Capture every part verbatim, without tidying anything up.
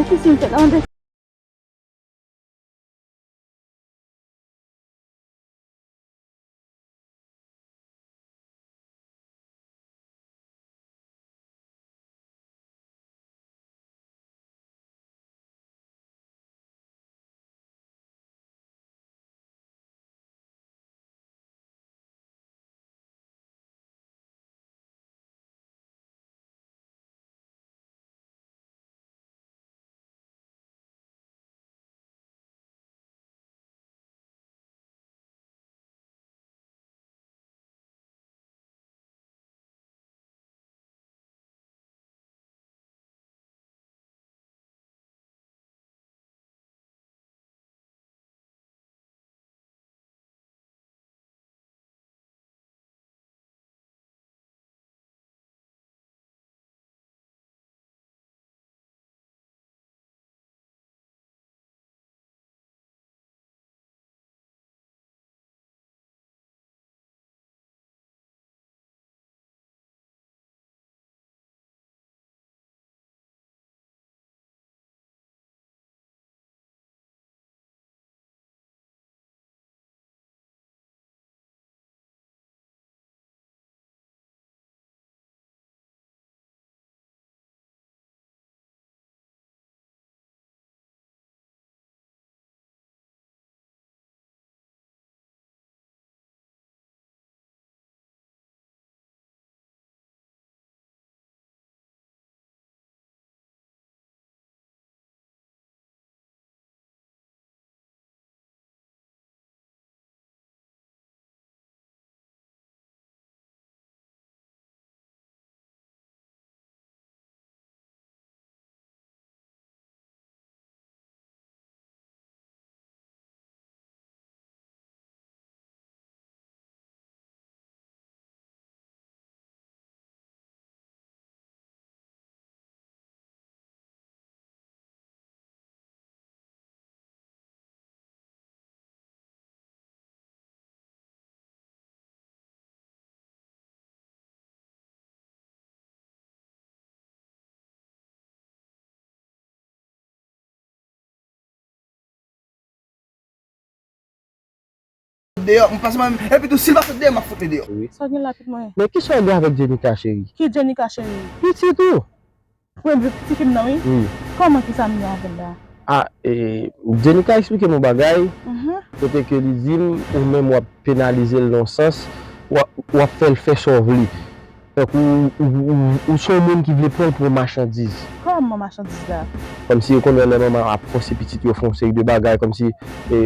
Ki siy m fè la? Deyò, m pase mwen menm. Epi tou, si l pa sot deyò, m ap fout li deyò. Wi. Sa w gen la, pitit mwen? Men kisa w gen avèk Jenika, cheri? Ki Jenika, cheri? Pitit ou? Wi, ti fi m nan, wi. Wi. Kòman, kisa m gen avè l la? A, e, Jenika eksplike m yon bagay, kote ke li di m, ou menm w ap penalize l nan yon sans, w ap, w ap fè l fè sa w vle. Tankou ou, ou, ou, ou se yon moun ki vle pran l pou yon machandiz. Kòman machandiz la? Kòmsi ou konnen lè manman ap fòse pitit yo fè yon seri de bagay, kòmsi, e,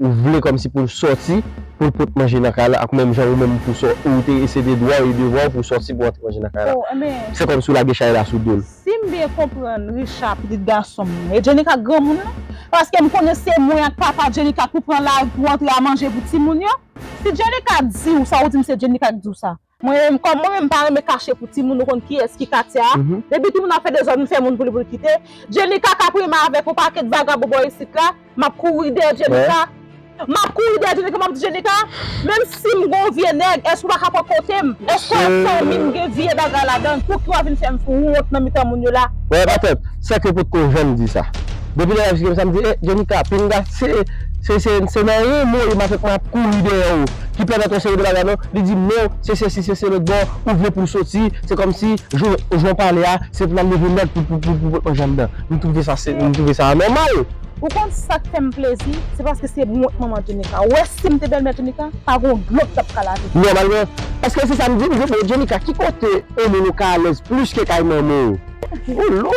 ou vle kòmsi pou l sòti, pou l pot manje nan kay la, ak menm jan ou menm pou sò-, ou te se de dwa w e devwa w pou w sòti pou antre manje nan kay la. Oh, enben. Se kòmsi w lage chay la sou do l. Si m byen konprann, Richard, pitit gason m nan, e Jenika k granmoun nan? Paske m konnen se mwen ak papa Jenika k pou pran lavi pou antre a manje pou timoun yo. Si Jenika di w sa, ou di m se Jenika k di w sa. Mwen menm, kòm mwen menm m pa renmen kache pou timoun, ou konn kiyès ki Katia. Depi timoun ap fè dezòd, m fè moun pou li, pou l kite. Jenika k ap renmen avèk yon pakèt vagabon bò isit la, m ap kouri dèyè Jenika. M ap kouri dèyè Jenika, m ap di, Jenika, menm si m gon vye nèg, èske w pa ka pran kote m? Èske w wè fanmi m gen vye bagay ladan l? Pouki w ap vin fè m wont nan mitan moun yo la? Wè, patèt, sèke potko janm di sa. Depi lè l ap eksplike m sa, m di, eh, Jenika, pinga, se, se, se, se nan renmen w, m ap, m ap kouri dèyè w. Ki pèmèt yon seri de bagay, non? Li di m non, se sesi, se, se lòt bò, ou vle pou l soti, se kòmsi, jan, jan w pale a, se pou l al leve nèg pou, pou, pou, pou pot manje anndan. M twouve sa, se, m twouve sa anòmal. Ou konn sa k fè m plezi? Se paske se wont manman Jenika. Ou wè si m te bèlmè Jenika, pa gon dlo k t ap ka lave. Nòmalman, paske se sa m di, m di, bon, Jenika, ki kote yon moun ou ka alèz plis ke kay manman w? Oh, lo!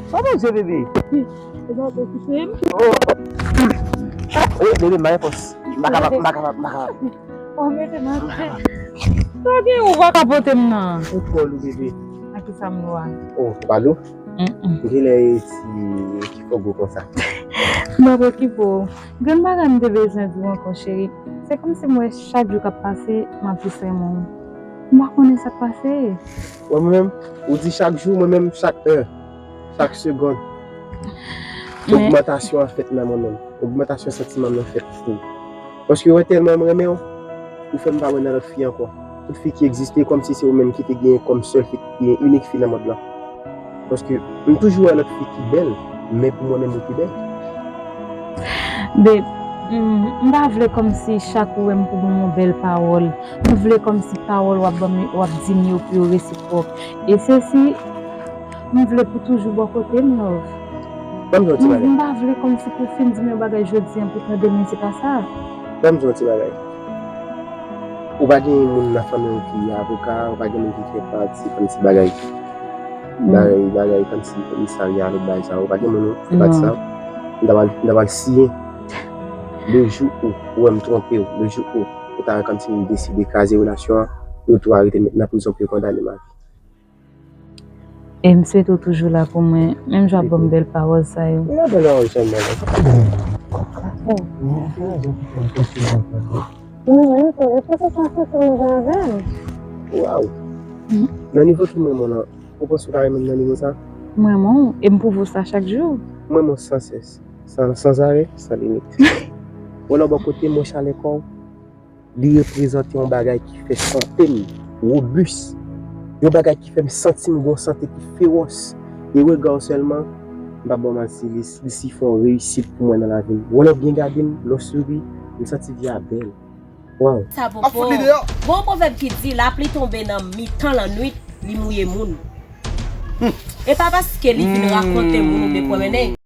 Sa Bondye, bebe? E pa w okipe m? Oh. Oh, bebe, m pa gen fòs. M pa kapab, m pa kapab, m pa kapab. Ou mete m atè. Sa gen ou pa ka pote m nan? Ou twò lou, bebe. A ki sa m lou a? Oh, ou pa lou? Mm-mm. Genlè e ti ki fò gwo konsa. M ap okipe w. Gen bagay m te bezwen di w ankò, cheri. Se kòmsi m wè chak jou k ap pase, m ap jis renmen w. M pa konnen sa k pase. Mwen menm, ou di chak jou, mwen menm chak è, chak segonn. Men ogmantasyon an fèt nan mwen menm. Ogmantasyon santiman m nan fèt pou ou. Paske ou wè tèlman m renmen w, ou fè m pa wè nan lòt fi ankò. Tout fi ki egziste, kòmsi se ou menm ki te genyen kòm sèl fi, ki gen inik fi nan mond lan. Paske m toujou wè lòt fi ki bèl, Men pou mwen menm ou pi bèl. Babe, mm, m pa vle kòmsi chak ou wè m pou ban m yon bèl pawòl. M vle kòmsi pawòl w ap ban m, w ap di m yo pou yo resipwòk. E se si m vle pou toujou bò kote m, love. Ban m di yon ti M, bagay. M pa vle kòmsi pou fin di m yon bagay jodi an, poutan demen se pa sa. Ban m di yon ti bagay. Ou pa gen moun nan fanmi w ki avoka, ou pa gen moun ki fè pati kòmsi bagay, bagay, bagay kòmsi komisarya, lòt bagay sa. Ou pa gen moun ou fè pati sa. M ta pral, m ta pral siyen. Le jou ou, ou wè m twonpe w, le jou ou, ou ta wè kòmsi m deside kraze relasyon an, yo tou arete m nan prizon pou yo kondane m a vi. E m swete w toujou la pou mwen, menm jan w ap ban m bèl pawòl sa yo. Ou la bèl pawòl sèlman la. Mwen menm tou, e poukisa w santi m jan avè m? Waw. Nan nivo ki mwen mwen lan, ou panse w ta renmen m nan nivo sa? Mwen, mwen, e m pwouve w sa chak jou. Mwen mwen sansès, san, sanzarè, san limit. Ou la bò kote mwen chalè kò w, li reprezante yon bagay ki fè sante m wobis, yon bagay ki fè m santi m gon sante ki fewòs. E rega w sèlman, m pa ba w manti, li, li si fè yon reyisit pou mwen nan lavi m. Ou lè w byen gade m, lè w souri, m santi vi a bèl. Waw. Sa pwopo. Gon pwovèb ki di, lapli tonbe nan mitan lannwit, li mouye moun. E pa paske li vin rakonte moun oubyen pwomennen.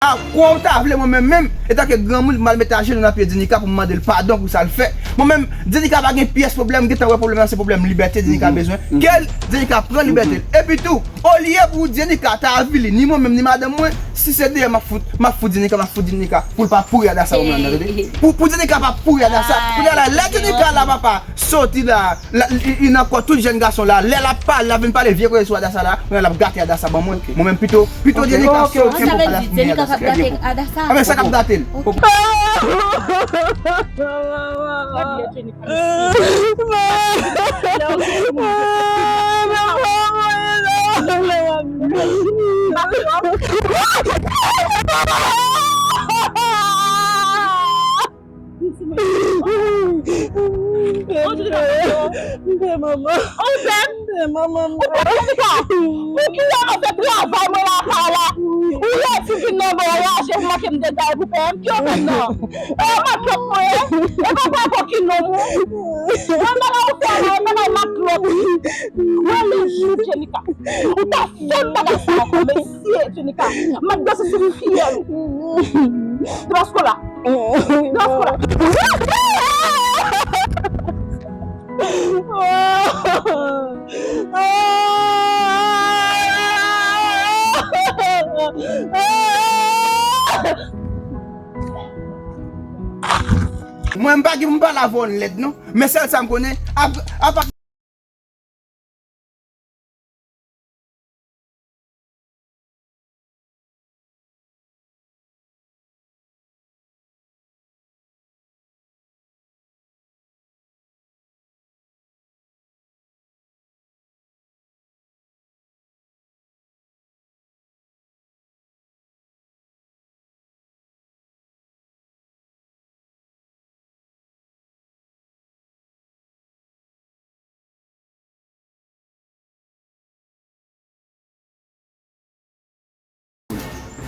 A, kwa w ta vle, mwen menm menm, etanke granmoun, m al met ajenou nan pye Djenika pou m mande l padon pou sa l fè. Mwen menm, Djenika pa gen pyès pwoblèm, gentan wè pwoblèm nan se pwoblèm libète Djenika bezwen. Ke Djenika pran libète l. Epi tou, olye pou Djenika ta avili ni mwen menm ni madanm mwen, si se deyò m ap fout, m ap fout Djenika, m ap fout Djenika pou l pa pouri Adassa ban mwen anndan, tande. Pou, pou Djenika pa pouri Adassa. Kounye a la, lè Djenika la, papa, soti la, la, li, li nan kò tout jèn gason la. Lè l ap pale, l ap vin pale vye koze sou Adassa la, kounye a l ap gate Adassa ban mwen. Mwen menm pito, pito Djenika soti pou Adassa, pou Adassa. Anben, sa k ap gate l? Ou fè manman. Ou fè manman. Ou fè Djenika. Ou ki lè mwen fè travay mwen lakay la. Ou lè ti vin nan mwen raje pou manke m degay pou pè m ki yo menm nan. E matlòt mwen ye. E pa pa pou ki non mwen. Mwen bagay ou fè la, e bagay matlòt. Mwen li jou Djenika. Ou ta fè bagay sa ankò, mesye Djenika. M ap danse sou fyèl ou. Depaske la. Depaske la. Mwen, m pa gen pou m pale avè w lèd, non. Men sèl sa m konnen, ap, ap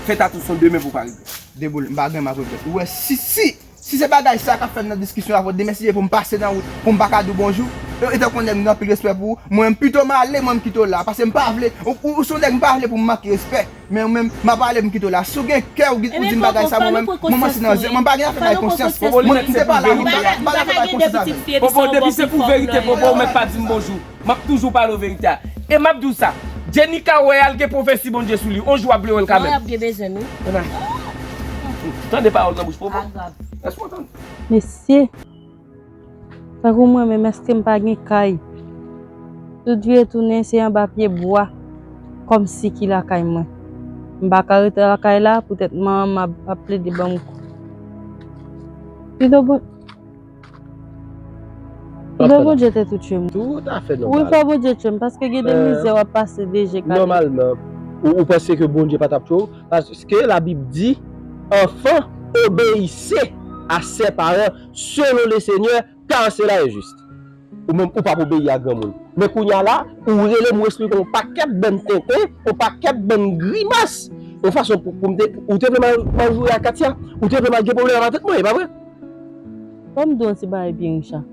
Fè tatou son demen pou pa regrèt. Deboul, m pa gen m ap regrèt. Ou wè, si, si, si se bagay sa k ap fè m nan diskisyon avè w demen, si se pou m pase nan wout, pou m pa ka di w bonjou, e, etankou nèg m gen anpil respè pou ou, mwen, m pito m ale, mwen, m kite w la, paske m pa vle, ou, ou, ou se yon nèg m pa vle pou m manke respè. Men ou menm, m ap ale pou m kite w la. Si w gen kè, ou di m bagay sa, mwen menm, mwen, mwen se nan zen, mwen pa gen afè bay konsyans. Mwen, m te pale avè w, m pa gen afè bay konsyans avè w. Popo, depi se pou verite, Popo, ou mèt pa di m bonjou. M ap toujou pale w verite a. E m ap di w sa, Djenika wè a, l gen pwofesi Bondye sou li. On jou w ap vle wè l kanmenm. Non, y ap gen bezwen m, wi. Tande pawòl nan bouch Popo. Èske w tande? Mesye, tankou mwen menm, èske m pa gen kay? Tout vire tounen, se anba pye bwa, kòmsi ki lakay mwen. M pa ka rete lakay la, poutèt manman m ap, ap plede ban m kou. Pito bon, pito Bondye te tou tchwe m. Toutafè nòmal. Wi, fò Bondye tchwe m, paske gen de mizè w ap pase, de je kale. Nòmalman, ou, ou panse ke Bondye pa t ap tchwe w? Paske Labib di, enfants, obéissez à ses parents selon le Seigneur, car cela est juste. Ou menm, ou p ap obeyi a granmoun. Men kounye a la, ou rele m, ou esplike yon pakèt bann tenten, yon pakèt bann grimas. Yon fason pou, pou m te, ou te vle m al, m al joure ak Katia, ou te vle m al gen pwoblèm avèk mwen, e pa vre? Ban m di w yon ti bagay byen, Richard.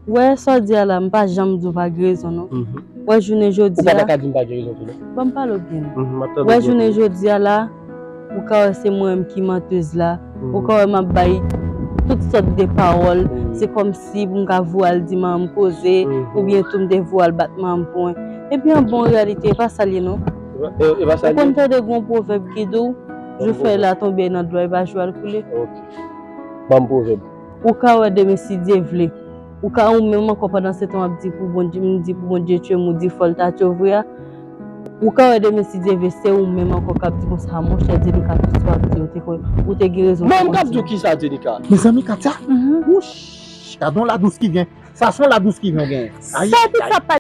Wè sa w di a la, m pa janm di w pa gen rezon, non. Mhm. Wè jounen jodi a. Ou pa ta ka di m pa gen rezon tou, non. Ban m pale w byen, non. Mhm, m ap tande byen. Wè jounen jodi a la, ou ka wè se mwen menm ki mantèz la. Mhm. Ou ka wè m ap bay tout sòt de pawòl. Mhm. Se kòmsi pou m ka voye al di manman m koze, mhm, oubyen tou m te voye al bat manman m pwen. Epi an bon reyalite, e pa sa l ye, non. E, e pa sa l ye. Ou konn tande gen yon pwovèb ki di w, jou fèy la tonbe nan dlo a, e pa jou a l koule. Ok. Ban m pwovèb. Ou ka wè demen si Dye vle. Ou ka ou menm ankò pandan se tan w ap di pou Bondye, m di pou Bondye tchwe m, ou di fò l ta tchwe w vre a. Ou ka wè demen si Dye vle, se ou menm ankò k ap di konsa, monchè Djenika, tout sa w ap di, ou te kwè, ou te gen rezon. Mwen, m t ap di w kisa, Djenika? Mezanmi, Katia. Mhm. Wouch, gade yon ladous ki vyen. Sa se yon ladous ki vyen w genyen. Ayi, ayi.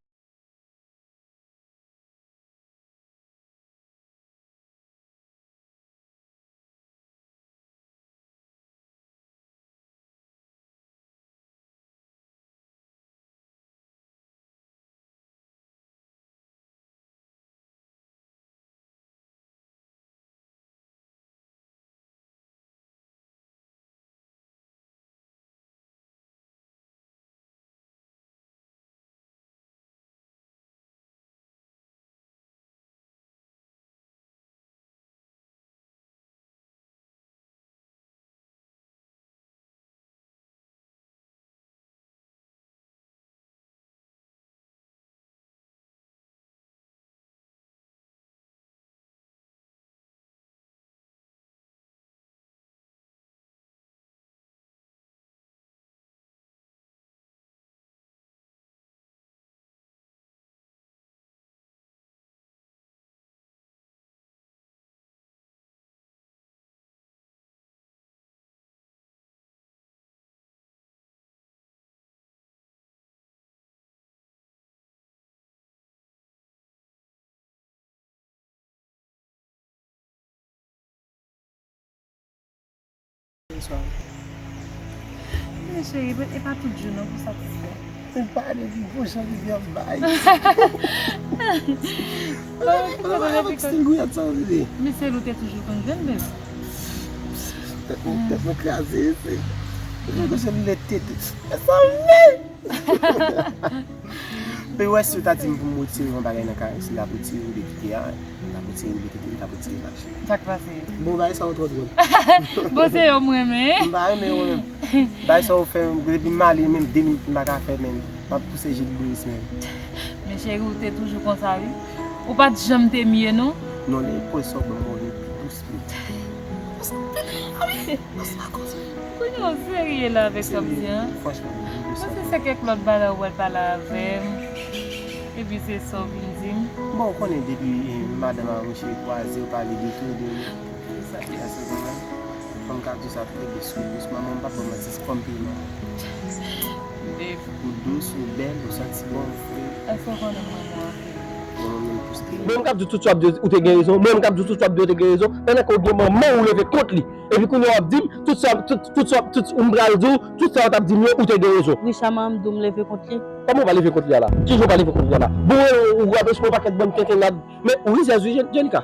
Bonswa. Men cheri, e pa tout jou non pou satisfè. Men pa depi pwochen li gen bay. Avèk ti gouyad sa ou vide. Men se ou te toujou konn jwenn, bebe. Tèt mwen, tèt mwen kraze, se. Mwen konn se lè tete. Mezanmi! Pe wè si w ta di m pou m retire yon bagay nan kay, si l ap retire oubyen kite a, l ap retire oubyen kite, l ap retire mache. Sa k pase? Bon, bagay sa yo twò dwòl. Bon, se yo m renmen. M pa renmen yo menm. Bagay sa yo fè, depi m ale menm de minit m pa ka fè menm. M ap pouse je dlo menm. Men cheri, ou te toujou konsa wi. Ou pa t janm te mye non. Non, li pwè sa w ban m, li pi dous. Kounye a w serye la avèk sa m di an. Franchman, mwen se se kèk lòt bagay ou pral pale avè m. Epi se sa w vin di m. Bon, ou konnen depi eh, madanm a mouche kwaze, ou pale de tou, de. Èske ou konprann? Fanm ka di sa tou de sou dous. Manman m pa ban manti, se kòm piman. Ou dous, ou bèl, ou santi bon, ou fre. Èske ou konnen mwen mwen anpil? Mwen menm plis ke. Mwen m k ap di tout sa w ap di ou te gen rezon. Mwen m k ap di tout sa w ap di ou te gen rezon. Pandan ke w gen manman w ou leve kont li. Epi kounye a w ap di m tout sa tout tout sa tout ou m pral di w tout sa w t ap di m yo ou te gen rezon. Richard, manman m di w m leve kont li. Kòman w pa leve kont li a la? Kijan w pa leve kont li a la? Bon, ou, ou raproche yon pakèt bann tenten la. Men ou rizèz wi, Jen- Jenika.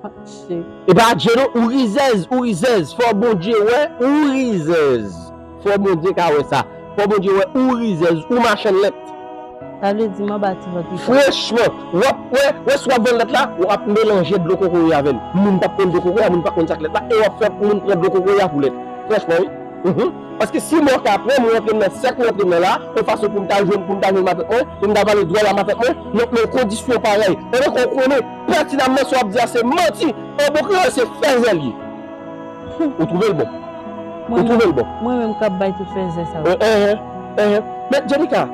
Ah, shit. E pa Dje non, ou rizèz, ou rizèz. Fò Bondye wè, ou rizèz. Fò Bondye ka wè sa. Fò Bondye wè, ou rizèz, ou machann lèt. Sa vle di m anba ti vant li. Franchman, w ap wè, wè si w ap vann lèt la, w ap melanje dlo kokoye avè l. Moun p ap konn dlo kokoye a, moun p ap konn sa k lèt la, e w ap fè moun pran dlo kokoye a pou lèt. Franchman, wi. Mhm. Paske si mwen ka pran, mwen rantre m nan sèk, mwen rantre m nan la, yon fason pou m ta jwenn, pou m ta jwenn m avèk mwen, pou m ta pale dwòl a m avèk mwen, nan yon kondisyon parèy. Pandan ke w konnen pètinamman sa w ap di a se manti, an bon kreyòl se fèzè l ye. Ou twouve l bon? Ou twouve l bon? Mwen menm k ap bay tout fèzè sa yo. Eh, eh, eh, eh. Men, Jenika,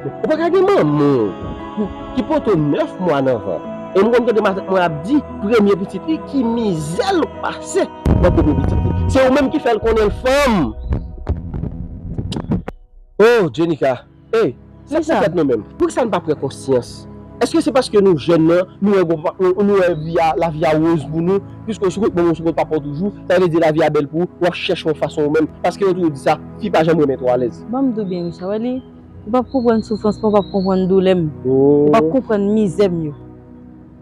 ou pa ka gen manman w ki pote w nèf mwa nan vant. E m konn tande matant mwen ap di, premye pitit li, ki mizè l pase nan premye pitit li. Se ou menm ki fè l konnen l fanm. Oh, Jenika. Ey, sa k fèt nou menm? Poukisa n pa pran konsyans? Èske se paske nou jèn nan, nou wè gon pa- nou, nou wè vi a, lavi a woz pou nou? Piske w sou kont manman w, sou kont papa w toujou, sa vle di lavi a bèl pou ou, w ap chèche yon fason ou menm. Paske yo toujou di sa, fi pa janm renmen twò alèz. Ban m di w byen, Richard, wè li, ou p ap konprann soufrans mwen, ou p ap konprann doulè m. Ou p ap konprann mizè m yo.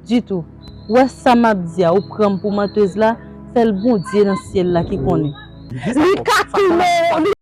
Ditou. Ou wè sa m ap di a, ou pran m pou mantèz la, sèl Bondye nan syèl la ki konnen. Li ka tounen, li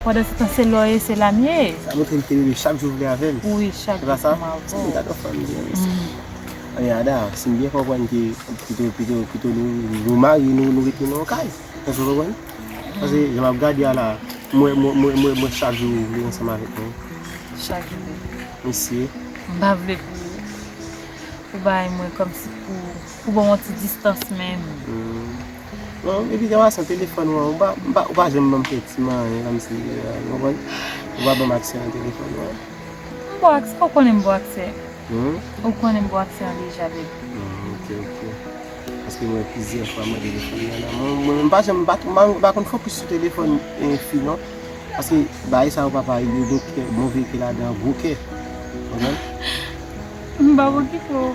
Pandan se tan, se lò ye, se lam ye. Sa montre m ke bebe chak jou vle avè m. Wi, chak jou pou m avè w. Se pa sa? Gade yon fanm byen, mesye. Anyen, Ada, si m byen konprann ke pito, pito, pito nou, nou mari, nou, nou rete nan yon kay. Èske w konprann? Paske, jan m ap gade a la, mwen, mwen, mwen, mwen, mwen chak jou ou vle ansanm avèk mwen. Chak jou. Mesye. M pa vle pou, pou bay mwen kòmsi pou, pou ban mwen ti distans menm. Hmm. Non, epi gen fason telefòn ou an, ou pa, ou pa, ou pa janm ban m pètiman, anyen, kòmsi, euh, ou konprann? Ou pa ban m aksè nan telefòn ou an. M ba w aksè, ou konnen m ba w aksè. Hmm? Ou konnen m ba w aksè an deja, baby. Hmm, ok, ok. Paske mwen plizyè fwa mwen telefòn nan. Mwen, mwen, mwen pa janm, mwen pa, mwen pa konn fokis sou telefòn, eh, fi, non. Paske bagay sa yo, papa, yo gen kè, move kè ladan, gwo kè. Konprann? M pa okipe w.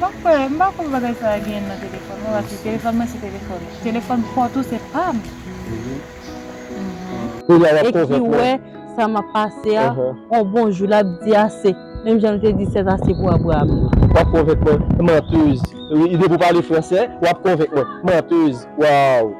M pa kwè, m pa kwè bagay sa a genyen nan telefòn mwen, paske telefòn mwen se telefòn ou. Telefòn pòt ou se pa m. Mhm. Kounye a w ap konvenk mwen. E ki wè sa m ap pase a, on bon jou l ap di ase. Menm jan l te di sèt ase pou Abraram nan. W ap konvenk mwen, mantèz. Wi, depi w pale fransè, w ap konvenk mwen. Mantez. Waw.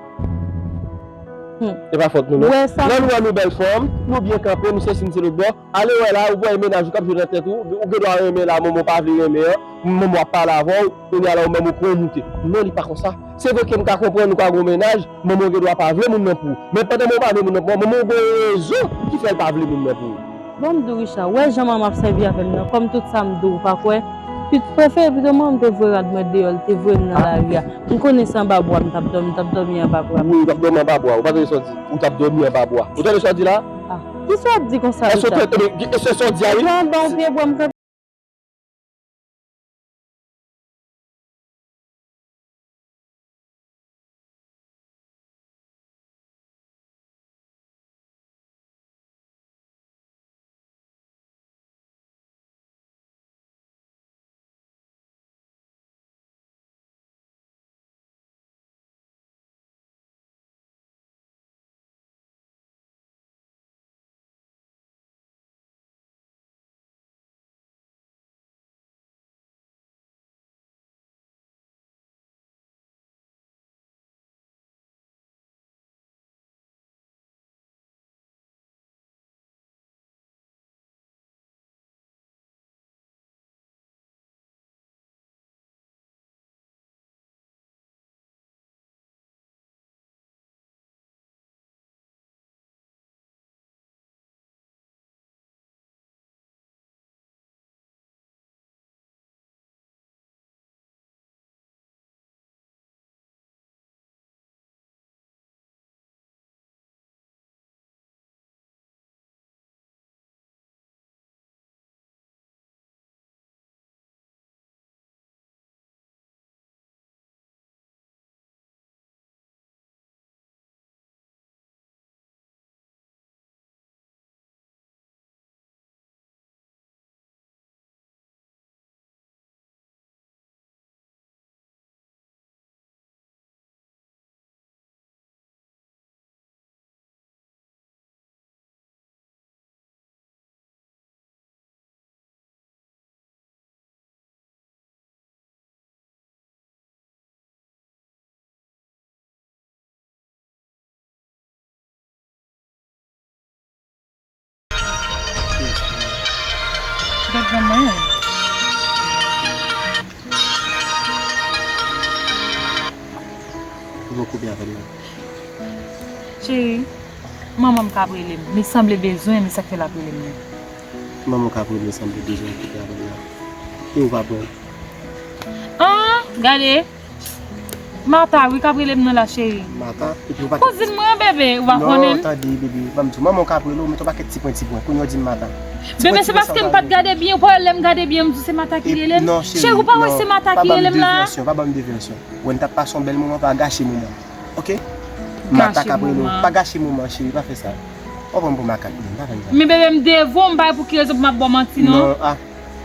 Hmm. E pa fòt nou, non. Lè nou wè nou bèl fanm, nou byen kanpe, nou sesi, nou se lòt bò. Ale wè la, ou wè menaj ou k ap jwe nan tèt ou, ou gen dwa renmen la, manman w pa vle renmen an, manman w ap pale avè w, kounye a la ou menm ou pran moute. Non, li pa konsa. Se vre ke m ka konprann ou ka gen yon menaj, manman w gen dwa pa vle moun nan pou ou. Men pandan manman w pa vle moun nan pou ou, manman w gen yon rezon ki fè l pa vle moun nan pou ou. Bon, m di w, Richard, wè jan manman ap sèvi avè m nan, kòm tout sa m di w, ou pa kwè? Pi, prefere pito manman m te voye rad mwen deyò, li te voye m nan lari a. M konnen se anba bwa m t ap dòmi, m t ap dòmi anba bwa. Wi, ou t ap dòmi anba bwa. Ou pa tande sa w di? Ou t ap dòmi anba bwa. Ou tande sa w di la? Ah, ki sa w ap di konsa, Richard? Èske w tande, èske w tande sa w di a, wi? Epi anba yon pye bwa m kanpe. Gad granmoun. Ou poko byen avè l non. Cheri, manman m k ap rele m. Li sanble bezwen, men sa k fè l ap rele m nan. Manman w k ap rele w sanble bezwen okipe avè l la. E ou pa pran l. An, gade. Mata, wi, k ap rele m nan la, cheri. Mata, epi ou pa... Kouzin mwen, bebe, ou pa konnen l? Non, tande, bebe, ban m di w, manman w k ap rele w, mete yon pakèt ti pwen, ti pwen. Kounye a w di m Mata. Bebe, se paske m pa t gade byen, ou pa wè lè m gade byen, m di w se Mata ki rele m? Non, cheri, cheri, ou pa wè se Mata ki rele m la? Pa ban m de vèsyon, pa ban m de vèsyon. Wè, n t ap pase yon bèl moman, pa gache moman, oke? Mata k ap rele w, pa gache moman, cheri, pa fè sa. W ap pran m pou makak, men pa fè m sa. Men bebe, m devan w, m pa wè pou ki rezon pou m ap ba w manti, non. Non, ah.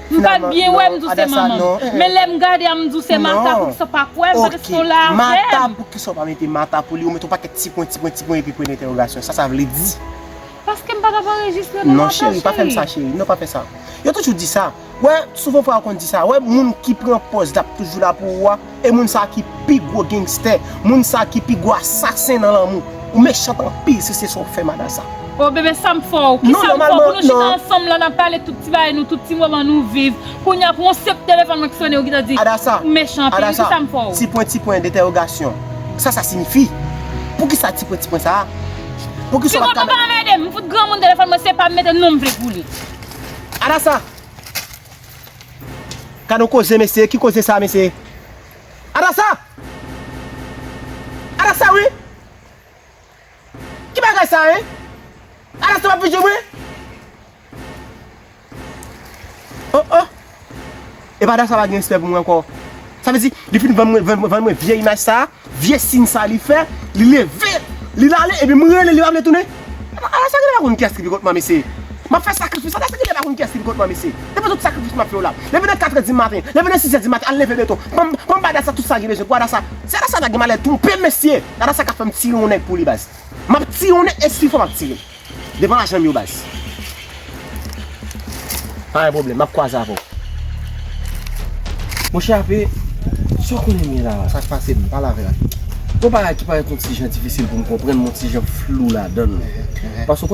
M pa t byen wè, m di w se manman m. Men lè m gade a, m di w se Mata, poukisa w pa kwè m, paske se yon lavè m. Mata, poukisa w pa mete Mata pou li, ou mete yon pakèt ti pwen, ti pwen, ti pwen, epi pwen entèwogasyon. Sa sa vle di? Paske m pa t ap anrejistre non, Mata, cheri. Non, cheri, pa fè m sa, cheri. Non, pa fè sa. Yo toujou di sa. Wè, souvan fwa yo konn di sa. Wè, moun ki pran pòz l ap toujou la pou ou a, e moun sa ki pi gwo gangstè, moun sa ki pi gwo asasen nan lanmou. Ou mechan anpil, se, se sa w fè m, Adasa. O bebe, sa m fè w? Kisa m fè w pou nou chita ansanm la, n ap pale tout ti bagay nou, tout ti moman nou viv? Kounye a pou yon senp telefòn mwen ki sonnen, ou gentan di m mechan anpil. Kisa m fè w? Ti pwen, ti pwen, dentèwogasyon. Sa sa siyifi? Poukisa ti pwen, ti pwen sa a? Poukisa w pa ka... Ti konprann pa anmède m, m fout granmoun telefòn mwen, se pa m mete non m vle pou li. Adasa! Gade yon koze, mesye. Ki koze sa, mesye? Adasa! Adasa, wi! Ki bagay sa, en? Adasa, w ap vije mwen? Oh, oh! Epa, Adasa pa gen respè pou mwen ankò. Sa vle di, li fin vann mwen, vann, vann mwen vye imaj sa a. Vye siy sa li fè, li leve, li l ale, epi m rele, li pa vle tounen. Adasa genlè pa konn kiyès ki pi kot mwen, mesye. M ap fè sakrifis, Adasa genlè pa konn kiyès ki pi kot mwen, mesye. Depi tout sakrifis m ap fè yo la. Leve nan katrè di maten, leve nan sizè di maten, al leve beton. Ban m, ban m ba Adasa tout sa li bezwen pou Adasa. Si Adasa ta gen malè twonpe m, mesye, Adasa ka fè m tire yon nèg pou li, baz. M ap tire yon nèg, e si fò m ap tire. Devan lajan m yo, baz. Pa gen pwoblèm, m ap kwaze avè w. Monchè, ape, Sa w konnen m ye la? Sa k pase m? Pale avè l. Gon bagay ki parèt yon ti jan difisil pou m konprann, m yon ti jan flou ladan l. Paske w konnen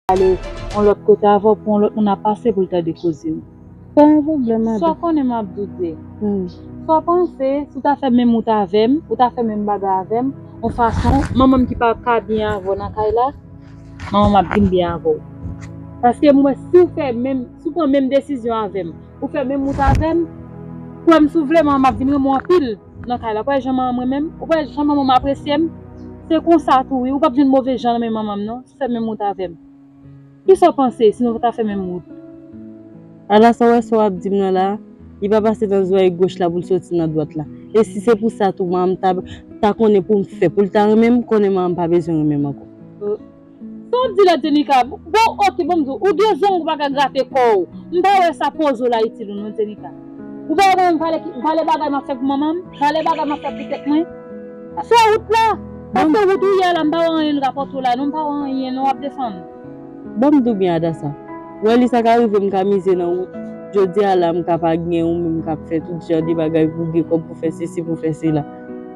Ale yon lòt kote avè w pou yon lòt moun ap pase pou l tande koze w. Pa gen pwoblèm, madanm. Sa w konnen m ap doute. Hmm. Sa w panse, si w ta fè menm wout avè m, ou ta fè menm bagay avè m, yon fason, manman m ki pa ka byen avè w nan kay la, manman m ap vin byen avè w. Paske m wè si w fè menm, si w pran menm desizyon avè m, ou fè menm wout avè m, kwè m si w vle, manman m ap vin renmen w anpil nan kay la. Ou pa wè jan manman m renmen m? Ou pa wè jan manman m apresye m? Se konsa tou wi, ou p ap jwenn move jan nan men manman m non, si w fè menm wout avè m. Kisa w panse si nou ta fè menm wout? Ala sa w wè sa w ap di m nan la, li pa pase nan zòrèy goch la pou l soti nan dwat la. E si se pou sa tou manman m ta, ta konnen pou m fè, pou l ta renmen m, konnen manman m pa bezwen renmen m ankò. Sa w ap di la, Jenika? Bon, oke, bon, m di w, ou gen zong ou pa ka grate kò w. M pa wè sa poze w la itil ou non, Jenika. Ou pa wè mwen m vale, vale bagay m ap fè pou manman m, vale bagay m ap fè pou tèt mwen. Fè wout la. Paske wout ou ye a la, m pa wè anyen l rapòte w la non, m pa wè anyen non, w ap desann. Ban m di w byen, Adasa. Ou wè li sa ka rive m ka mize nan wout. Jodi a la, m ka pa gen ou menm k ap fè tout jan de bagay pou w gen kòb pou fè sesi, pou fè sela.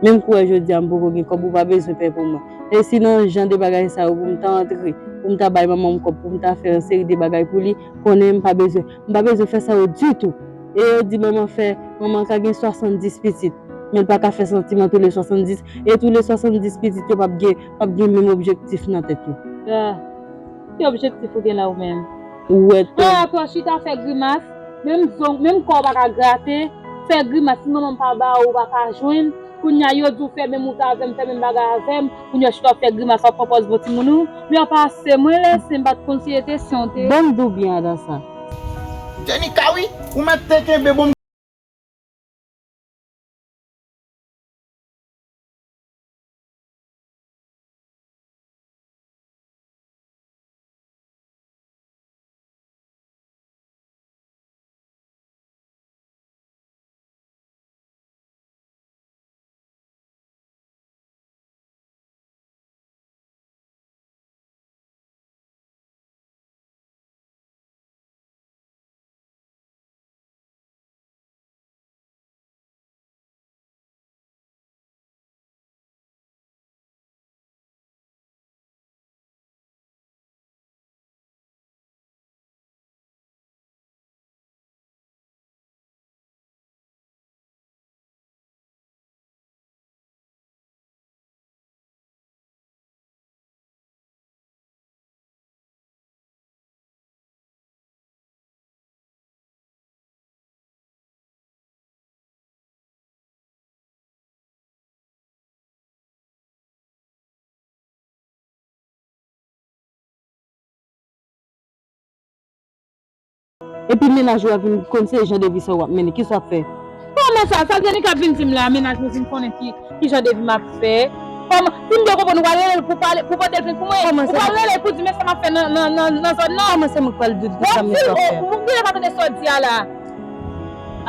Menm kou wè jodi a m poko gen kòb, ou pa bezwen pè pou mwen. E si nan jan de bagay sa yo pou m ta antre, pou m ta bay manman m kòb, pou m ta fè yon seri de bagay pou li, konnen m pa bezwen, m pa bezwen fè sa yo ditou. E yo di manman fè, manman ka gen swasanndis pitit, men l pa ka fè santiman tou le swasanndis, e tou le swasanndis pitit yo p ap gen, p ap gen menm objektif nan tèt yo. Ah, ki objektif ou gen la ou menm? Ou wè tò. Ah, ankò chita fè grimas, menm zong, menm kò w pa ka grate, fè grimas, si manman m pa ba ou, ou pa ka jwenn, kounye a yo di w fè menm wout avè m, fè menm bagay avè m, kounye a chita w fè grimas, w ap pran pòz bon timoun ou, men w pa se mwen lese, m pa t konn si e te syon te. Ban m di w byen, Adasa. Jenika wi, ou mèt te kenbe bon. Epi mennaj ou a vin konn se jan de vi sa w ap mennen, kisa w ap fè? Kòman sa? Sa Zenika ap vin di m la, mennaj mwen vin konnen ki, ki jan de vi m ap fè. Kòman? Si m byen konprann, ou pral rele l pou pale, pou pote l plent pou mwen? Ou pral rele l pou di men sa m ap fè nan, nan, nan, nan zòn nan? Kòman se mwen k pral di w sa m mèt ap fè? Ou genlè pa tande sa w di a la.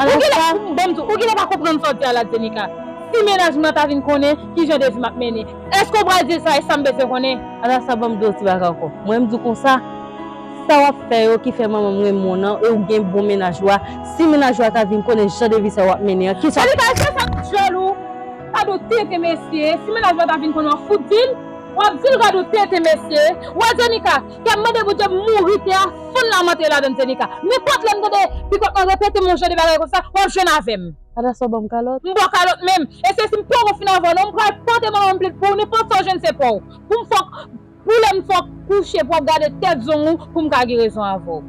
Ou genlè, bon, m di w, ou genlè pa konprann sa w di a la, Zenika. Si mennaj mwen ta vin konnen ki jan de vi m ap mennen, èske w pral di l sa e sa m bezwen konnen? Ala sa, ban m di w ti bagay ankò. Mwen, m di w konsa, sa w ap fè yo ki fè manman m renmen w nan, e ou gen bon mennaj ou a. Si mennaj ou a ta vin konnen jan de vi sa w ap mennen an, kisa? Zenika, èske sa jalou? Gade w tenten mesye. Si mennaj mwen ta vin konnen, w ap fout di l? W ap di l gade w tenten mesye. Wè Zenika, kè m mande Bondye m mouri tè a fann la m antre ladann Zenika. Nenpòt lè m tande pikòt mwen repete m yon jan de bagay konsa, w ap jwenn avè m. Ada sa w ban m kalòt? M ba w kalòt menm. E se si m poko fin avè w non, m pral pote manman m plent pou ou, nenpòt sa w jwenn se pa w. Pou m fòk, pou lè m fòk kouche pou w ap gade tèt zong ou pou m ka gen rezon avè w.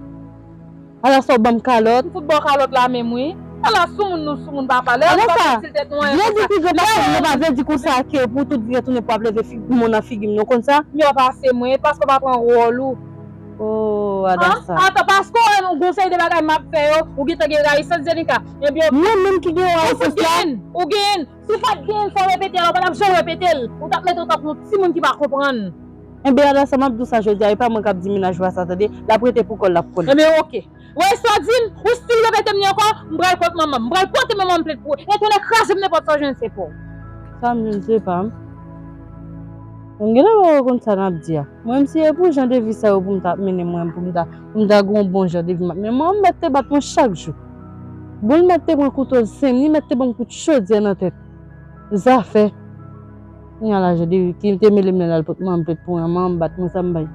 Ala sa w ban m kalòt? M fout ba w kalòt la menm wi. Ala soumoun nou soumoun papa. Lè nou pa fè ti tèt nou anyen konsa. Vle di pi gran pase m nan pa vle di konsa ke pou tout vi retounen pou ap leve fi- moun nan figi m non konsa? Mye pase mwen, paske w pa pran wòl ou. Oh, Ada sa. Atan, paske w wè nou gon seri de bagay m ap fè yo, ou gentan gen rayisans Zenika. Ebyen, mwen menm ki gen rayisans la. Ou genyen, ou genyen. Si w pa t genyen, fò w repete l, ou pa t ap janm repete l. Ou t ap mete w tankou yon timoun ki pa konprann. Enben, Ada sa, m ap di w sa jodi a, e pa mwen k ap di mennaj ou a sa, tande. L ap rete pou kò l, l ap konnen. Enben, oke. Wè sa w di m, ou still repete m li ankò, m pral kot manman m. M pral pote manman m plent pou ou. E tounen kraze m nenpòt sa w jwenn se pa w. Sa m jwenn se pa m. M genlè pa konn sa n ap di a. Mwen, m si e pou jan de vi sa yo pou m ta ap mennen mwen, pou m ta, pou m ta gen yon bon jan de vi m ap mennen. Manman m mèt te bat mwen chak jou. Bon, li mèt te pran kouto zen, li mèt te ban m kout chodyè nan tèt. Zafè. Kounye a la, jan de vi ki te mele m nan l al pot manman m plent pou mwen, manman m bat mwen, sa m bay.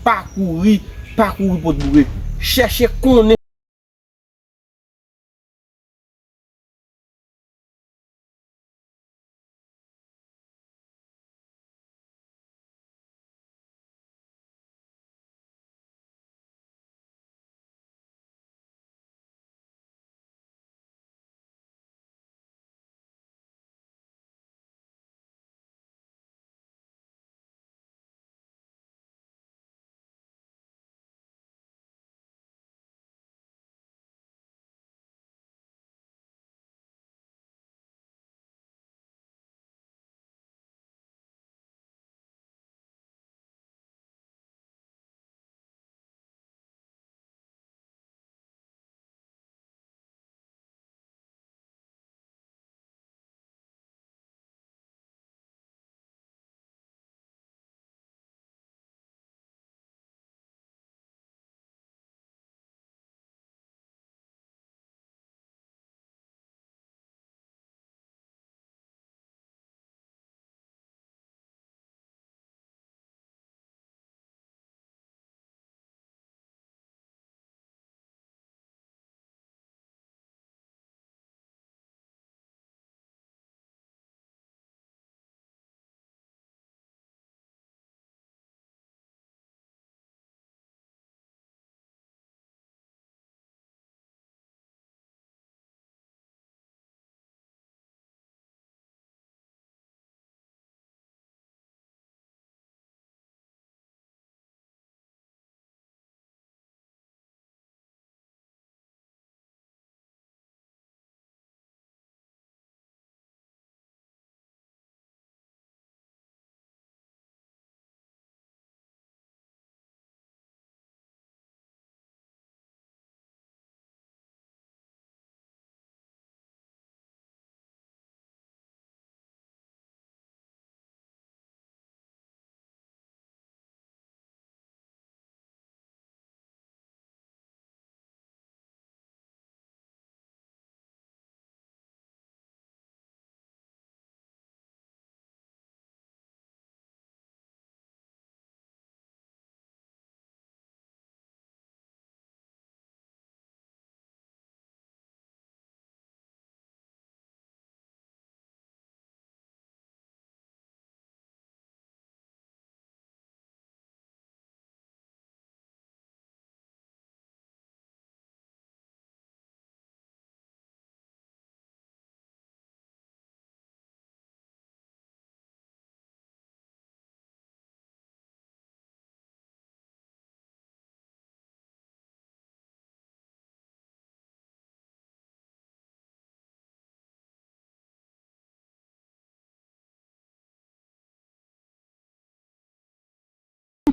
Pa kouri, pa kouri pot boure. Chèche konnen.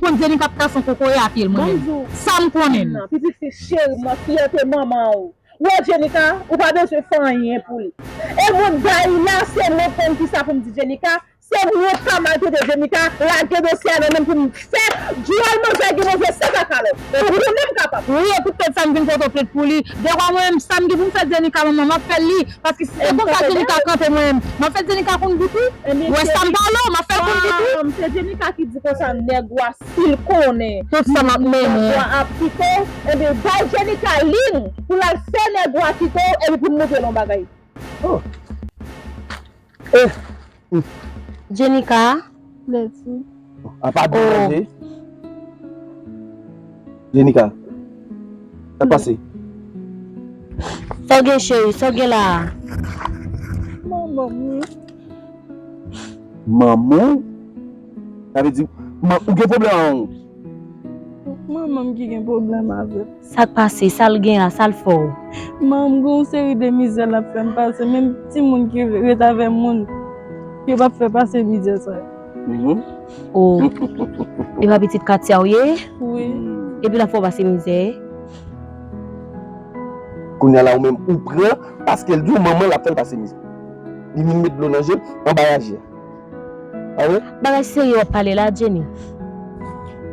Konn Jenika ap kase yon kokoye a pye l mwen menm. Sa m konnen. Pitit fi cheri mwen, fyète manman w. Wè Jenika, ou pa bezwen fè anyen pou li. E moun Dayila, se mwen konn kisa pou m di Jenika, se mwen k ka maltrete Jenika, lage dosye a nan men m pou m fè djòl manzè gen manzè san kakalòt. Ou konnen m kapab. Wi, ekout tèt sa m vin pote w plent pou li. Dekwa mwen menm, sa m gen pou m fè Jenika manman, m ap fè l li. Paske si se konsa Jenika kanpe mwen menm, m ap fè Jenika konn gout wi. Ou wè sa m pale w, m ap fè l konn gout wi. Se Jenika ki di konsa nèg w a si l konnen. Tout sa m ap mennen. Nèg w a ap kite w, ebyen bay Jenika liy pou l al fè nèg w a kite w, epi pou l montre l yon bagay. Oh. Eh. Jenika. Lèti. Apa di manje? Jenika. Sa k pase? Sa w gen cheri? Sa w gen la a? Manman m wi. Manman w? Sa vle di, man, ou gen pwoblèm ak manman w? Manman m ki gen pwoblèm avè m. Sa k pase? Sa l gen a? Sa l fè w? Manman m gen yon seri de mizè l ap fè m pase. Menm timoun ki ret avè moun, yo p ap fè pase mizè sa yo. Mhm. Oh. Epa pitit Katia w ye? Wi. Epi l ap fè w pase mizè? Kounye a la ou menm ou pran paske l di w manman l ap fè l pase mizè. Li vin met dlo nan je l anba raje a. A wi? Bagay serye w ap pale la, Jenny.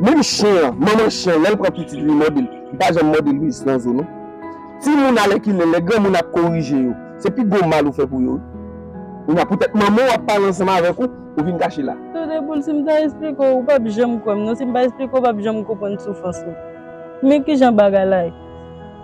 Menm chen an, manman chen an, lè l pran pitit li mòde l, li pa janm mòde l wi, nan zo non. Timoun alèkile, lè granmoun ap korije yo, se pi gwo mal ou fè pou yo wi. Kounye a poutèt manman w ap pale ansanm avèk ou, ou vin kache la. Tande boul, si m ta esplike w, ou p ap janm kwè m non, si m pa esplike w, ou p ap janm konprann soufrans ou. Men kijan bagay la ye.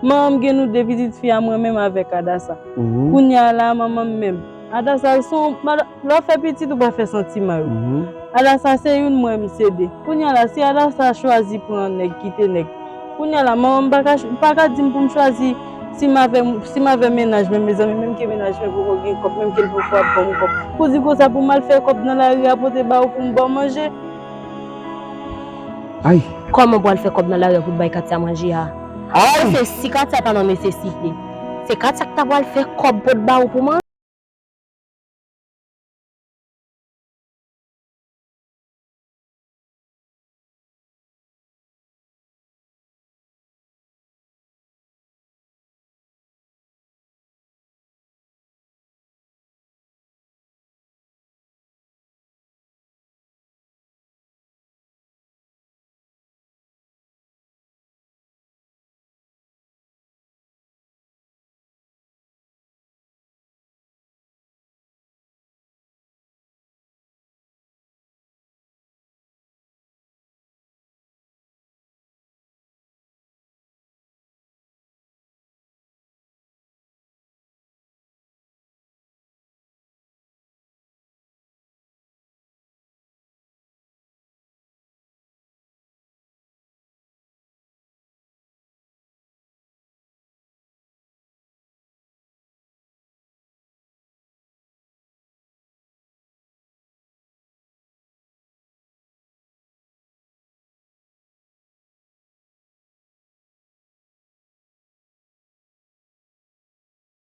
Manman m gen nou de pitit fi a mwen menm avèk Adasa. Mhm. Kounye a la, manman m menm. Adasa, se yon, lè w fè pitit, ou pa fè santiman yo. Mhm. Adasa, se youn mwen m sede. Kounye a la, si Adasa chwazi pran nèg, kite nèg. Kounye a la, manman m pa ka, pa ka di m pou m chwazi si m avè, si m avè mennaj mwen, mezanmi, menm ke mennaj mwen poko gen kòb, menm ke l poko ap ban m kòb. Pou di konsa, pou m al fè kòb nan lari a, pote ba ou pou m ba w manje. Ay. Kòman pou al fè kòb nan lari a pou t bay Katia manje a? Ay. Se si Katia ta nan nesesite, se Katia ki ta pral fè kòb pot ba ou pou manje.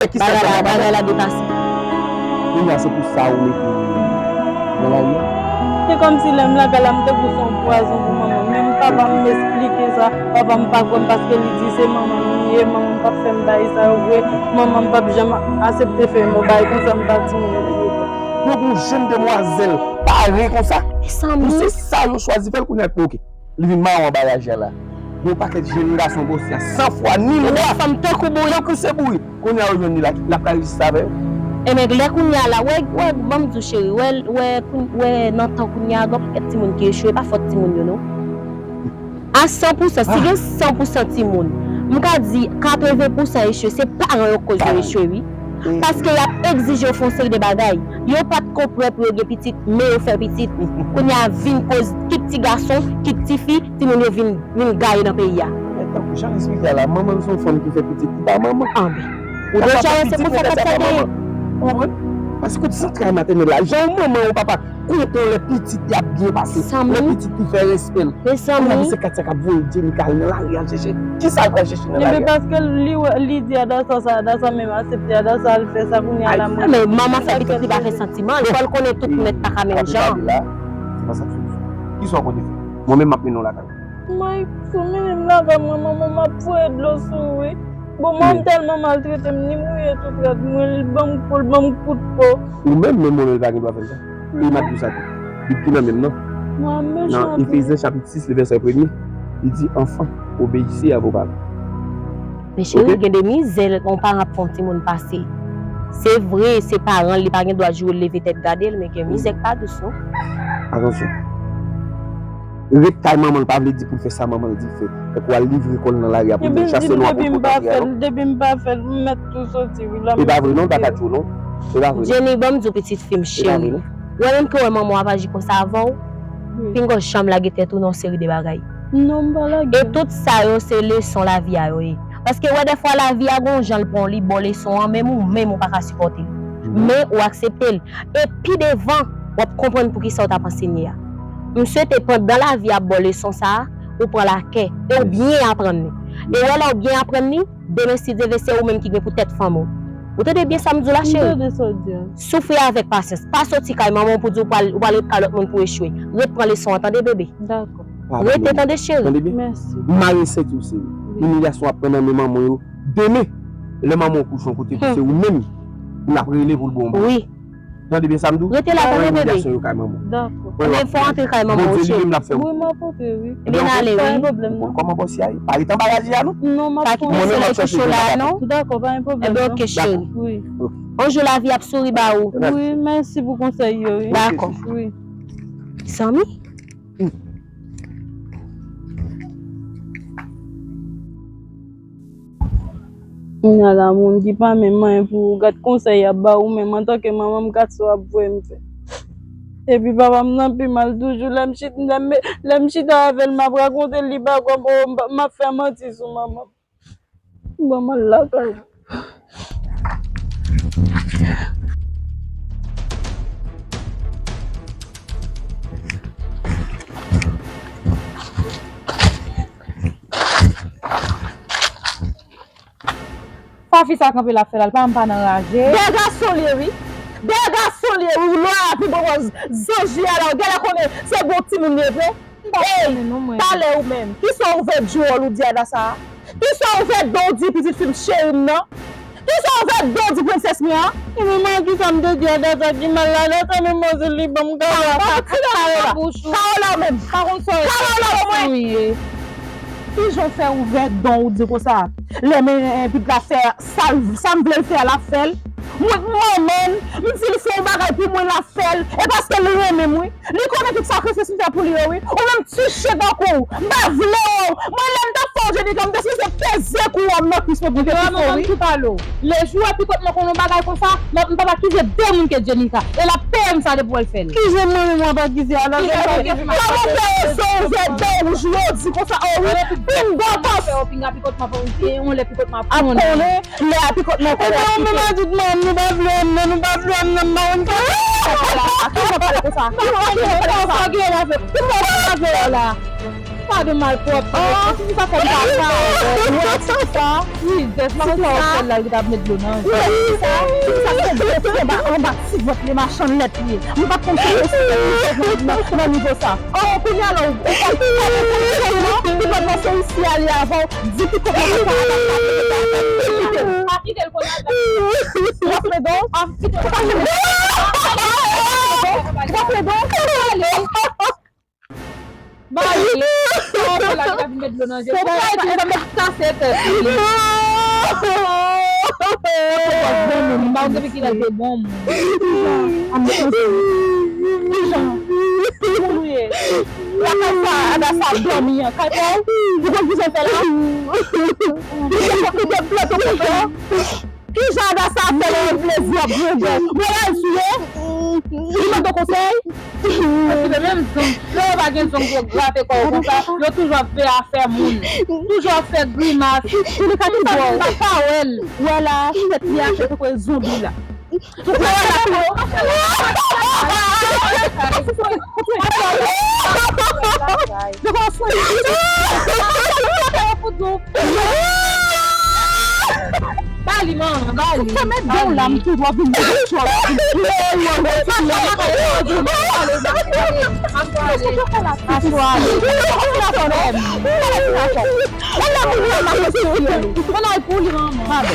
Bagay la, bagay la depase. Kounye a se pou sa ou mete nan lari a? Se kòmsi lè m lakay la, m tankou se yon pwazon pou manman m. Menm papa m, m esplike sa, papa m pa kwè m paske li di se manman m li ye, manman m p ap fè m bagay sa yo vre, manman m p ap janm aksepte fè m yon bagay konsa, m pa timoun li ye. Pou yon jèn demwazèl pare konsa, pou se sa yo chwazi fè l, kounye a pou oke. Li vin mawon anba raje a la. Gen yon pakèt jèn gason bòs la san fwa ni lwa. Fanm tankou bourik. Tankou se bourik. Kounye a yo jwenn li la, l ap ka reziste avè yo. Enben, lè kounye a la, wè, wè, ban m di w cheri, wè, wè, koun-, wè, nan tan kounye a, gen yon pakèt timoun ki echwe, pa fòt timoun yo, non. A san pou san, si gen san pou san timoun, m ka di katreven pou san echwe, se paran yo k koz yo echwe, wi. Paske y ap egzije yo fè yon seri de bagay. Yo pa t ko prè pou yo gen pitit, men yo fè pitit. Kounye a vin koz kit ti gason, kit ti fi, timoun yo vin, vin gaye nan peyi a. Men tankou jan m esplike a la, manman l se yon fanm ki fè pitit, li pa manman. Anben. Ou deja wè se konsa Katia genyen. Ou konprann? Paske kote zantray matènèl la, jan yon manman, yon papa kontan lè pitit li ap byen pase, lè pitit li fè respè l. Mezanmi. Kounye a se Katia k ap voye Jenika al nan lari al chèche. Kisa l pral chèche nan lari a? Ebyen paske li wè, li di Adasa sa, Adasa menm aksepte, Adasa al fè sa, kounye a la mwen. Men manman fè pitit li pa fè santiman, fò l konnen tout nèt pa ka menm jan. Se pa sa k solution. Kisa w konte fè? Mwen menm m ap mennen w lakay. Mike, si w mennen m lakay mwen, manman m ap voye dlo sou ou, wi. Bon, mwen tèlman maltrete m, li mouye tout rad mwen, li ban m kou, li ban m kout po. Ou menm, menm mwen menm, li pa gen dwa fè m sa. E m ap di w sa tou. Bib ki nan men m nan. Nan Efezyen chapit sis, le vèsè premye, li di, enfants, obéissez à vos parents. Men cheri, gen de mizè yon paran ap fè yon timoun pase. Se vre, se paran l, li pa gen dwa joure l, leve tèt gade l, men gen mizè k pa dous, non. Atansyon. Ret kay manman l pa vle di pou l fè sa manman l di l fè. Tankou al livre kò l nan lari a pou l vin chase nou a pwopotante a, non. Depi m pa fè l, m mèt tou soti, wi. E pa vre, non, m pa ka tchou, non. E pa vre, non. Jenny, ban m di w, pitit fi m cheri. Ou wè menm ke w wè manman w ap aji konsa avè w, pinga w janm lage tèt ou nan yon seri de bagay. Non, m pa lage. E tout sa yo, se leson lavi a yo ye. Paske wè dèfwa lavi a gon jan l pran w, li ba w leson an, menm ou menm ou pa ka sipòte l. Men ou aksepte l. E pi devan, w ap konprann poukisa w t ap ansenye a. M swete pandan lavi a ap ba w leson sa a, ou pran l a kè. E w byen aprann li. E wè lè w byen aprann li, demen si Dye vle se ou menm ki gen pou tèt fanm ou. Ou tande byen sa m di w la, cheri? M tande sa w di a. Soufri avèk pasyans. Pa soti kay manman w pou di w pral, ou pral ret kay lòt moun pou echwe. Ret pran leson an, tande, bebe? Dakò. Rete tande, cheri. Tande byen. Mèsi. M mare senti w, cheri. Wi. Imilyasyon w ap pran nan men manman w yo. Demen, lè manman w kouche yon kote, se ou menm, n ap rele pou l ba w yon bagay. Wi. Tande byen sa m di w? Rete la, tande, bebe. Imilyasyon yo kay manman w. Dakò. Ebyen, fò w antre kay manman w, cheri. Bondye li menm l ap fè w. Wi, m ap antre, wi. Ebyen, n ale, wi. Pa gen pwoblèm, non. Kòman bòs ya ye? Pa ret anba raje a, non? Non, m ap kontinye. Dakò, pa gen pwoblèm, non. Dakò. Yon jou lavi ap souri ba ou. Wi, mèsi pou konsèy yo, wi. Dakò. Wi. Zanmi? Kounye a la, moun ki pa menm manyen pou ou, gad konsèy y ap ba ou menm antanke manman m, gad sa w ap voye m fè. Epi papa m nan pi mal toujou, lè m chit, lè m, lè m chita avè l, m ap rakonte l, li pa kwè m, o, m pa, m ap fè manti sou manman m. Ban m al lakay. Sa fi sa kanpe l ap fè la, l pa m pa nan raje. Bèl gason li ye wi. Bèl gason li ye wi. Lwa a pi bon zanj li a la. Ou genlè konnen se bon timoun li ye vre. Ey, talè ou menm. Kisa w ouvè djòl ou di Adassa a? Kisa w ouvè do w di pitit fi m cheri m nan? Kisa w ouvè do w di prensès mwen an? Manman, kisa m te di Adassa ki mal la? Adassa menm manzè li ban m kawòl la. Kawola ou menm. Pa konn sa w ye. Kawola ou mwen. Kijan w fè ouvè don ou di konsa? Lè men, eh, pitit la fè sa l, sa m vle l fè a, l ap fè l. Mwen, manman l, m di l fè yon bagay pou mwen, l ap fè l. E paske l renmen m wi. Li konnen tout sakrifis m fè pou li yo wi. Ou menm ti chen tankou w. M pa vle w. Mwen, lè m t ap fè w Jenika, m te sipoze peze kou an nan kwis mwen pou m te pouse w wi. Lejou epi kot mwen konn yon bagay konsa, m pa pa akize de moun ke Jenika. E l ap peye m sa depi w wè l fè l. Kijan mwen menm w ap akize a la? Kòman fè yo sou ouvè do w jodi konsa? O wi, pinga w pa fè yo pinga pi kot m ap, yon lè pi kot m ap konnen. Lè a pi kot m ap konnen. Epi ou menm a di manman m nou pa vle w nan, nou pa vle w nan, m pa konn ki. Kijan w pale konsa? Kijan w pale konsa? Kijan w pale konsa? Pa de malpwòpte. Ti fi sa fè m pa ka wè ti fi sa. Wi, jès la konsa w fè l la, li t ap met dlo nan je. Ti fi sa, ti fi sa fè dlo fè anba, anba ti vant li, machann lèt li ye. M pa t konn sa yo se nan, nan nivo sa. O, kounye a la, ou, ou pa t, ou pa t konn sa yo, ou pa t panse isi a li avan w. Di ki kote mwen sa. Pa kite l kounye a. W ap fè don? W ap fè don? W ap fè don? Bali, sa w fè la ki pa vin met dlo nan je. Ou pa ete, ou pa met kase tèt li. Bon moun, m pa konn depi kilè l te bon moun. Kijan? Kijan? Moun ou ye? Lakay sa, Adassa ap dòmi an. Kay pa w? Ou konn kijan w fè la? Ou te fòk ou te plante w konsa. Kijan Adassa ap fè lè l plezi ap grandè? Mwen al sou yo? Li mande w konsèy? Paske menm zong, lè yo pa gen zong pou yo grape kò yo konsa, yo toujou ap fè afè moun. Toujou ap fè grimas. Toujou ap fè pa wè l. Wè la, tèt li a fè tankou zonbi la. Ou wè la, Li manman, ba li. Ou fè mèt dan w la, m tou dwa vin mete chwa. Aswa ale. Mwen al pou li manman.